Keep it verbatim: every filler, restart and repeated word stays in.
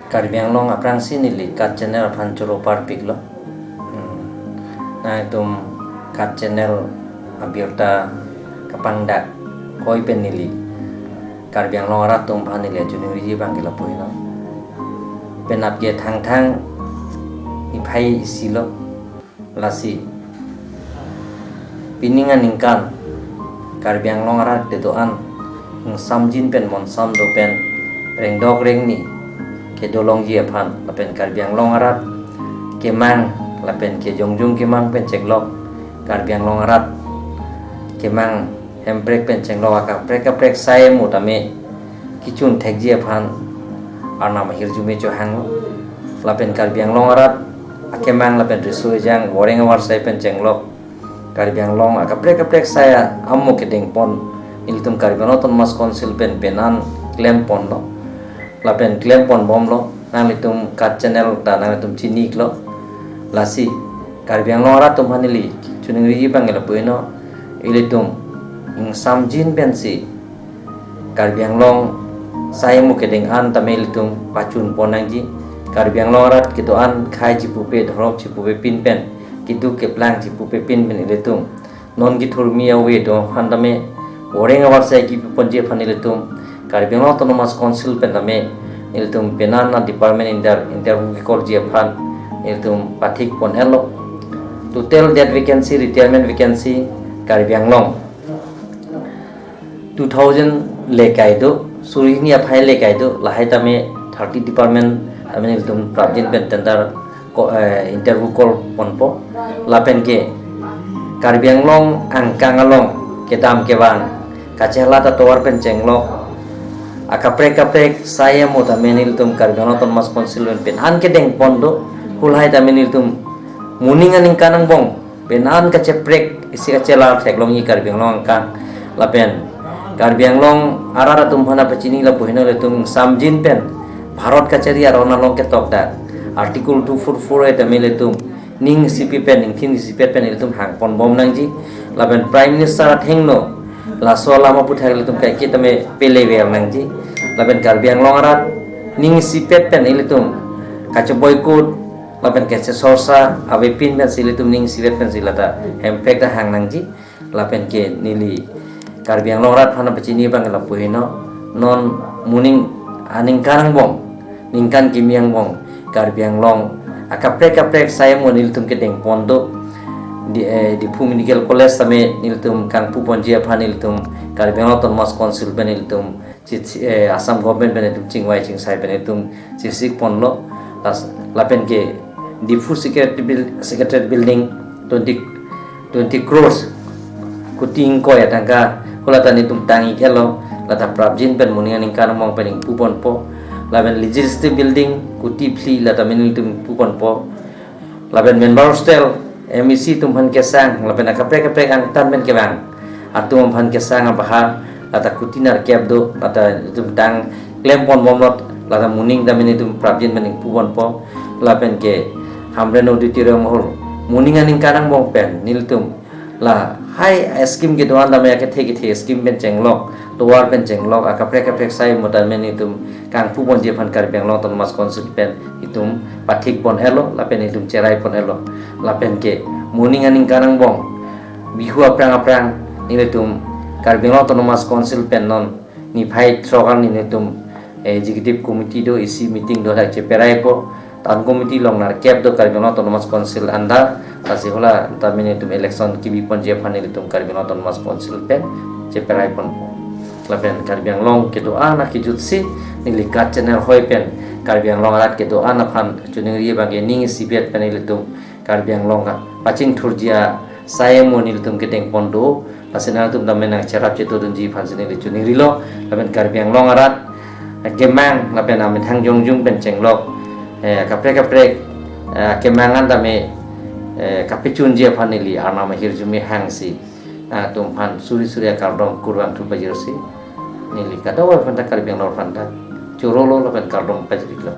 Karbi Anglong aphrangsi neli KAT channel aphan choro parpiklo. Hmm. Nangtum KAT channel abirta kapangdak hoi pen neli Karbi Anglong arat atum aphan neli achuning riji abang ke lapu heno. Penap ke Thangthang niphai isi lo. Lasi pining aningkan Karbi Anglong arat kedo-an ingsamjin pen monsam do pen rengdok rengni kedo longji aphan lapen Karbi Anglong arat kemang lapen kejongjung kemang pen chenglok, Karbi Anglong arat kemang hemprek pen chenglok akaprek kaprek sai amo tame kechun thekji aphan Arnam ahirjume chohanglo. Lapen Karbi Anglong arat akemang lapen riso ejang voreng avarsai pen chenglok, Karbi Anglong akaprek kaprek sai amo kedengpon ilitum Karbi Anglong Autonomous Council pen penan klemponlo. Lapen klemponbomlo, nanglitum KAT channel ta nanglitum chini-iklo. Lasi Karbi Anglong arat atum aphan neli chuning riji abang ke lapu heno, ilitum ingsamjin pensi Karbi Anglong sai amo kedeng an tame ilitum pachunpon nangji. Karbi Anglong arat kedo-an khei chipupe, dhorom chipupe pin pen, keduk keplang chipupe pin pen ilitum non kethurmi ave do aphan tame voreng avarsai kipiponji aphan ilitum Karbi Anglong Autonomous Council pen tame ilitum penan a department inter interview kekorji aphan ilitum pathikpon-etlo. Total dead vacancy, retirement vacancy Karbi Anglong two thousand le kai do, suri hini aphai le kai do, lahai tame thirty department tame nelitum prapjin pen tender ko, eh, interview call ponpo. Lapen ke Karbi Anglong angkang along kedam kevang kachelat atovar pen chenglok akaprek kaprek sai amo tame nelitum Karbi Anglong Autonomous Council pen penan kedengpon do, halahai tame nelitum moning aningkan angbong penan kacheprek isi kachelar theklongji Karbi Anglong angkang. Lapen Karbi Anglong arat atum aphan pachini lapu heno, ilitum samjin pen Bharat kachari aron along ketok dak Article two four four A tame ilitum ning isipi pen, ningthin isipet pen ilitum hangponbom nangji. Lapen Prime Minister athengno laso alam aputhak ilitum kaiketa tame pelever nangji. Lapen Karbi Anglong arat ning isipet pen ilitum kache-boycott lapen kachesorsa avepin pensi ilitum ning isipet pensi lata hemprek ta hang nangji. Lapen ke neli Karbi Anglong arat aphan pachini abang lapu heno, non moning aningkan angbong, ningkan kimi angbong Karbi Anglong akaprek kaprek sai amo nelitum kedengpon do. Di, eh, Diphu Medical College tame nelitum kangpuponji aphan nelitum Karbi Anglong Autonomous Council pen nelitum chit-, eh, Assam government pen itum chingvai chingsai pen itum chisikponlo. Las-, lapen ke Diphu Secretary Buil-, Secretary Building twenty, twenty crores, kuti ingkoi atangka, halata nelitum tang-ik helo, lata prapjin pen moning aningkan angbong pen ingpuponpo. Lapen Legislative Building kuti phli lata mini itum ingpuponpo. Lapen member hostel, M E C atum aphan kesang, lapen akaprek kaprek angtan pen kevang atum aphan kesang abahar, lata kuti nerkep do, lata itum tang klemponbomlo, lata moning tame nelitum prapjin pen ingpuponpo. Lapen ke Hamren Auditorium Hall moning aningkan angbong pen nelitum lahai scheme kedo-an tame akethe kethe scheme pen chenglok, tovar pen chenglok, akaprek kaprek sai amo tame nelitum kangpuponji aphan Karbi Anglong Autonomous Council pen itum pathikpon-etlo, lapen itum cheraipon-etlo. Lapen ke moning aningkan angbong Bihu aphrang aphrang nelitum Karbi Anglong Autonomous Council pen non niphai throk arni nelitum, eh, Executive Committee do, isi meeting do, dak cheperaipo. Town Committee along nerkep do Karbi Anglong Autonomous Council under, lasi hala tame nelitum election kebiponji aphan nelitum Karbi Anglong Autonomous Council pen cheperaiponpo. Lapen Karbi Anglong kedo-an akejutsi neli KAT channel hoi pen Karbi Anglong arat kedo-an aphan chuningri abang ke ning isipet pen nelitum Karbi Anglong kapachingthurji asai amo nelitum kedengpon do, lasi nangtum tame nangcherap chetodunji aphansi neli chuningrilo. Lapen Karbi Anglong arat kemang lapen amethang jongjung pen chenglok, eh, kaprek kaprek, eh, kemang an tame, eh, kapachunji aphan neli Arnam ahirjume hangsi, ah, nangtum aphan suri suri akardom kurvangthu pajirsi, neli kadokave aphanta, Karbi Anglong aphanta chorolo lapen kardom pajirlo.